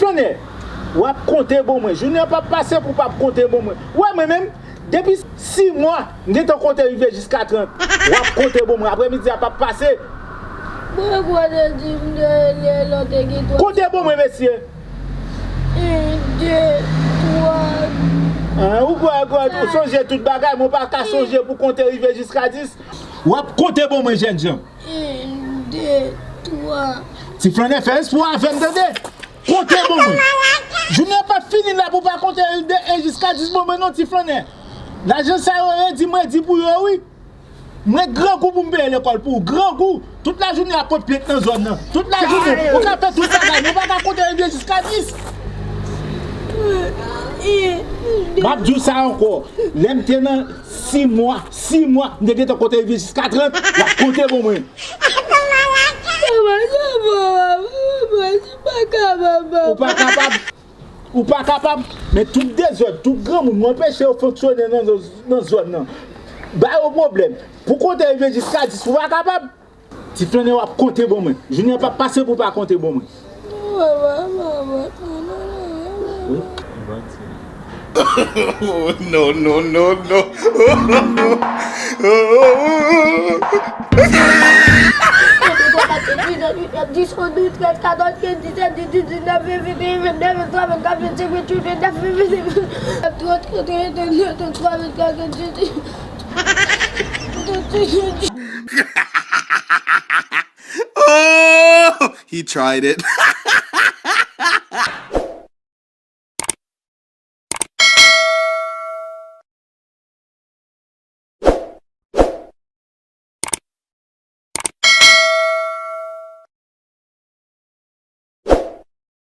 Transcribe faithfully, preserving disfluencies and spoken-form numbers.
Flannè, w ap konte bon mwen. Jounen an p ap pase pou w p ap konte bon mwen. Ou wè mwen menm, depi sis mwa, m gentan konte rive jiska trant. W ap konte bon mwen. Aprè midi a p ap pase. Mwen kwè te di m de lè lòt te gen twa. Konte bon mwen, mesye. Yon, de, twa. An, ou kwè, kwè, ou sonje tout bagay, mwen pa ka sonje pou konte rive jiska dis. W ap konte bon mwen, jènjan. Yon, de, twa. Ti Flannè, fè espwa avè m, tande? Konte bon mwen. Jounen an p ap fini la pou w pa konte de en jiska dis bon mwen non, Ti Flannè. Lajan sa yo redi m redi pou yo, wi. Mwen grangou pou m peye lekòl pou ou, grangou. Tout lajounen ap pot pyent nan zòn nan. Tout lajounen, ou ka fè tout bagay, men ou pa ka konte rive jiska dis. M ap di w sa ankò. Lè m te nan sis mwa, sis mwa, m te gentan konte rive jiska trant, w ap konte bon mwen. Mwen pa kapab, papa. Ou pa kapab? Ou pa kapab? Men tout dezòd, tout granmoun, ou anpeche yo fonksyone nan, nan zòn nan. Ba yo pwoblèm. Pou konte rive jiska dis, ou pa kapab? Ti Flannè, w ap konte bon mwen. Jounen an p ap pase pou w pa konte bon mwen. Wi. No, no, no, no. Oh, he tried it.